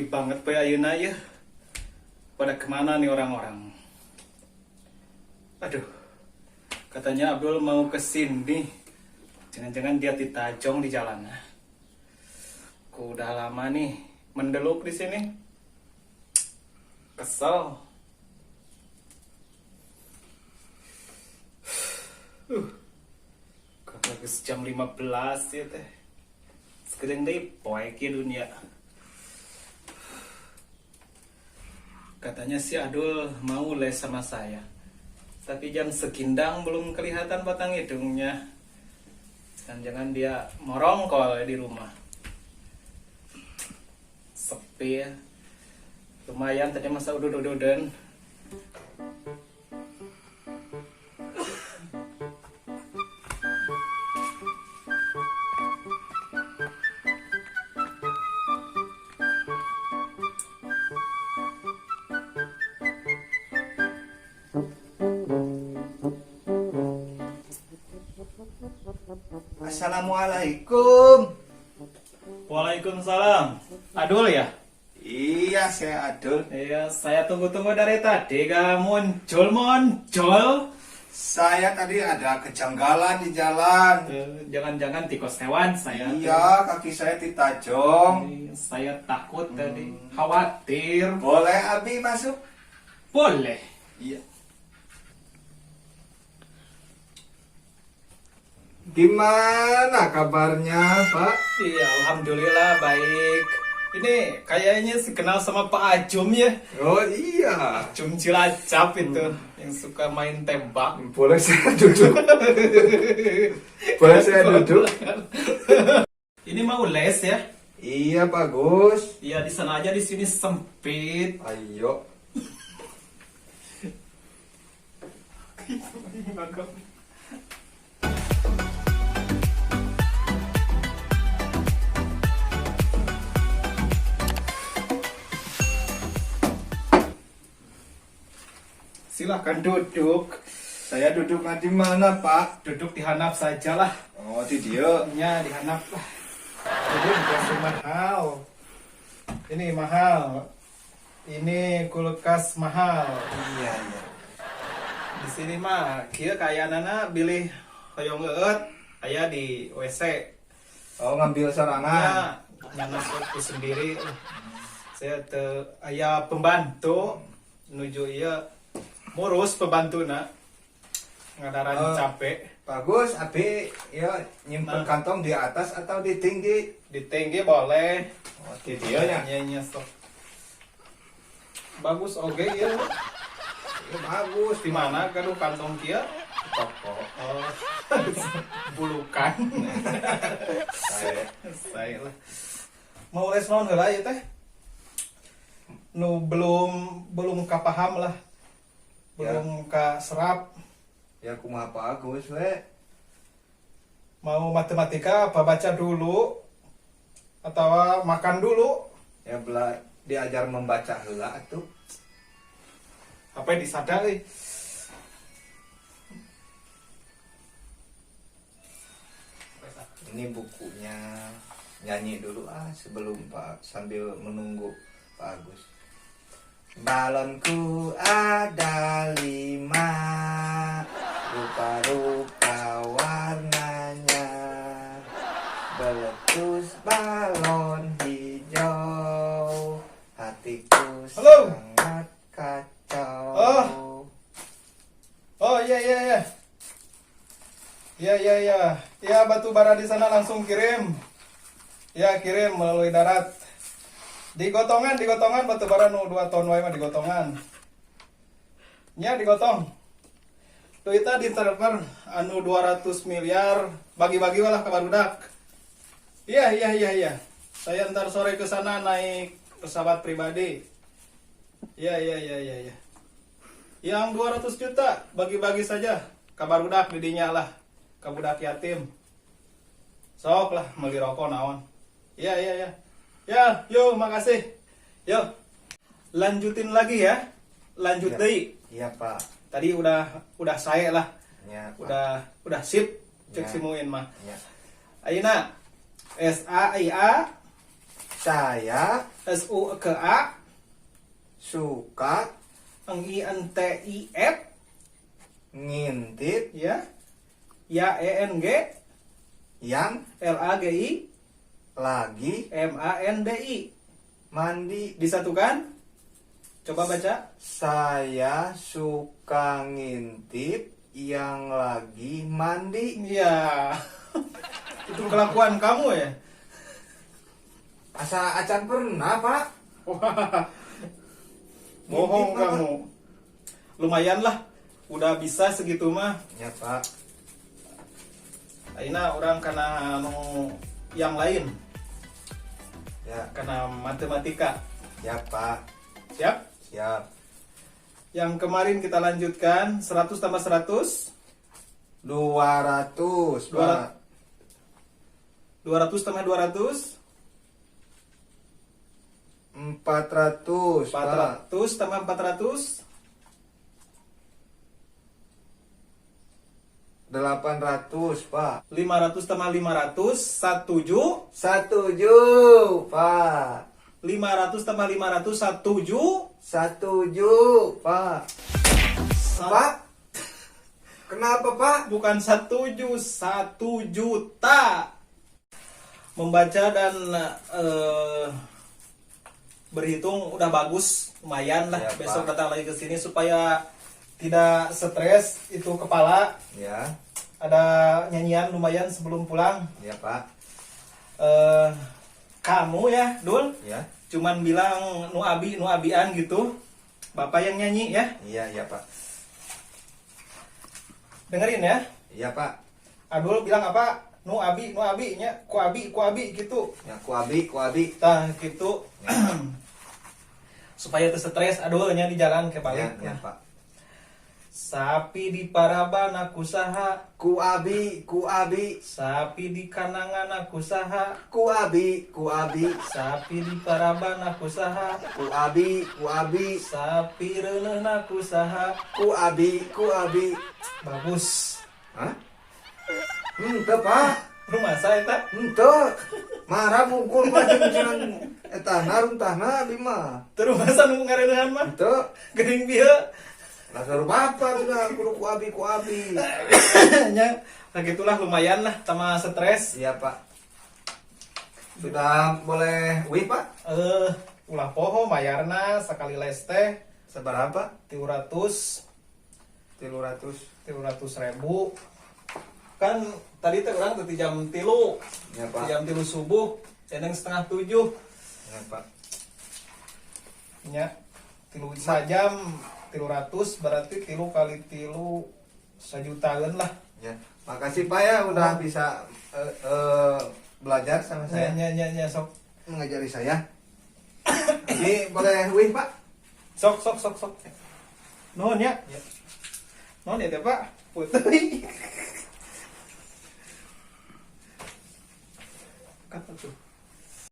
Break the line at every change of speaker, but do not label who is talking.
Sepi banget poe ayeuna ya. Pada kemana nih orang-orang? Aduh, katanya Abdul mau ke sini. Jangan-jangan dia ditajong di jalan. Aku udah lama nih mendeluk di sini. Kesel. Kakak jam 15 ya teh. Sekedeng deui poek ya dunia. Katanya si Adul mau les sama saya. Tapi jam segindang belum kelihatan batang hidungnya. Jangan-jangan dia morongkol di rumah. Sepi ya. Lumayan tadi masa udud-ududan.
Assalamualaikum.
Waalaikumsalam. Adul ya?
Iya, saya Adul.
Iya, saya tunggu-tunggu dari tadi gak muncul-muncul.
Saya tadi ada kejanggalan di jalan.
Jangan-jangan tikus hewan saya.
Iya, kaki saya ditajong.
Saya takut tadi, khawatir.
Boleh Abi masuk?
Boleh.
Iya. Gimana kabarnya, Pak?
Iya, alhamdulillah baik. Ini kayaknya sih kenal sama Pak Ajum ya.
Oh iya.
Ajum Cilacap itu yang suka main tembak.
Boleh saya duduk? Boleh saya duduk?
Ini mau les ya?
Iya, bagus.
Iya, di sana aja, di sini sempit.
Ayo.
Silahkan duduk.
Saya duduk di mana, Pak?
Duduk di hanap sajalah.
Oh, di dia.
Ya, di hanap lah. Jadi dikasih mahal. Ini mahal. Ini kulkas mahal.
Iya, iya.
Di sini mah kieu kayanana bilih hoyong eueut aya di WC.
Oh, ngambil sorangan.
Ya, nyanas sendiri. Saya teu aya pembantu nuju ieu ngurus pembantuna ngadaran capek.
Bagus, Abi ya nyimpen
Nah.
kantong di atas atau di tinggi?
Di tinggi boleh.
Oh, di dia nya.
Nya nya sok. Bagus oge ieu.
Ya, bagus.
Di mana gaduh kantong kieu?
Di toko.
Oh. Bulukan.
Saya.
Saya lah. Mau les naon heula ieu teh? Nu belum kapaham lah. Belum kaserap.
Ya kumaha bagus we.
Mau matematika apa baca dulu atau makan dulu?
Ya diajar membaca heula atuh.
Apa yang disadari?
Ini bukunya. Nyanyi dulu sebelum Pak, sambil menunggu Pak Agus. Balonku ada 5, rupa-rupa warnanya. Meletus balon hijau, hatiku
Halo.
Sangat kacau.
Oh. Oh iya iya iya. Iya iya iya. Ya batu bara di sana langsung kirim. Ya kirim melalui darat. Digotongan, digotongan batu bara nu 2 ton wae mah digotongan. Nya digotong. Duitna diterper anu 200 miliar bagi-bagi lah ke barudak. Iya iya iya iya. Saya ntar sore ke sana naik pesawat pribadi. Iya iya iya iya iya. Yang 200 juta bagi-bagi saja ke barudak didinya lah, ke budak yatim. Sok lah beli rokok naon. Iya iya iya. Ya, yuk makasih. Yuk. Lanjutin lagi ya. Lanjut
Ya.
deui.
Iya, Pak.
Tadi udah saya lah.
Ya, Pak.
Udah sip cek
Ya.
si Muin mah.
Ya.
Ayeuna S A I A
Saya
S U K A
suka
N I N T I F
ngintip
ya. Ya E N G
yang
L A G I
lagi
M A N D I.
mandi.
Disatukan? Coba baca.
Saya suka ngintip yang lagi mandi.
Iya. Itu kelakuan kamu ya?
Asa acan pernah, Pak.
Wah. Bohong
Ngintip, Pak.
kamu. Lumayan lah. Udah bisa segitu mah.
Ya, Pak.
Ayeuna urang kana anu yang lain,
Ya,
kana matematika.
ya, Pak.
Siap?
Siap.
Yang kemarin kita lanjutkan 100 tambah 100,
200, Pak.
200 tambah 200,
400, Pak.
400 tambah 400,
800, Pak.
500 tambah 500, 1
Setuju, Pak.
500 tambah 500, 1
Setuju, Pak. Pak. Kenapa, Pak?
Bukan 1 juta. Membaca dan berhitung udah bagus, lumayan lah.
Ya,
Besok
Pak.
datang lagi ke sini supaya tidak stres itu kepala.
Ya,
Ada nyanyian lumayan sebelum pulang.
ya, Pak.
Kamu ya, Dul,
Ya.
cuman bilang nu abi nu abian gitu. Bapak yang nyanyi ya.
Iya, iya, Pak.
Dengerin ya.
Iya, Pak.
Adul bilang apa? Nu abi, nu abi nya, ku abi, ku abi gitu.
Ya, ku abi, ku abi.
Tah gitu. Supaya teu stres Adulnya di jalan ke
Ya,
balik.
ya, Pak.
Sapi di paraban ku saha,
Ku abi, ku abi,
sapi di kanangan ku saha,
ku abi, ku abi,
sapi di paraban ku saha,
ku abi, ku abi,
sapi reuneuhna ku saha.
Ku abi, ku abi.
Bagus.
Hah? Henteu, Pak.
Rumasa eta?
Henteu. Marah mungkul mah jeung cenah etana runtahna abi mah.
Teu rumasa nu ngareuneuhan mah.
Henteu.
Geuning bieu.
Dasar bapak sudah kudu ku abi, ku abi.
Nya, nah gitulah, lumayan lah sama stres.
Iya, Pak. Sudah boleh uih, Pak?
Ulah poho mayarna sekali les teh.
Seberapa?
300.
300.
300 ribu. Kan tadi teh urang teh jam 3.
Ya, Pak.
Jam 3 subuh, eneng 6.30.
Ya, Pak.
Nya, 3 sajam 300, berarti 3 kali 3 sajutaan lah.
Ya. Makasih, Pak, ya udah bisa belajar sama saya.
Nya, nya, nya, sok.
Mengajari saya. Ini boleh uih, Pak?
Sok, sok, sok, sok. Nuhun ya.
Ya.
Nuhun ya teh, Pak. Putih. Kata tuh.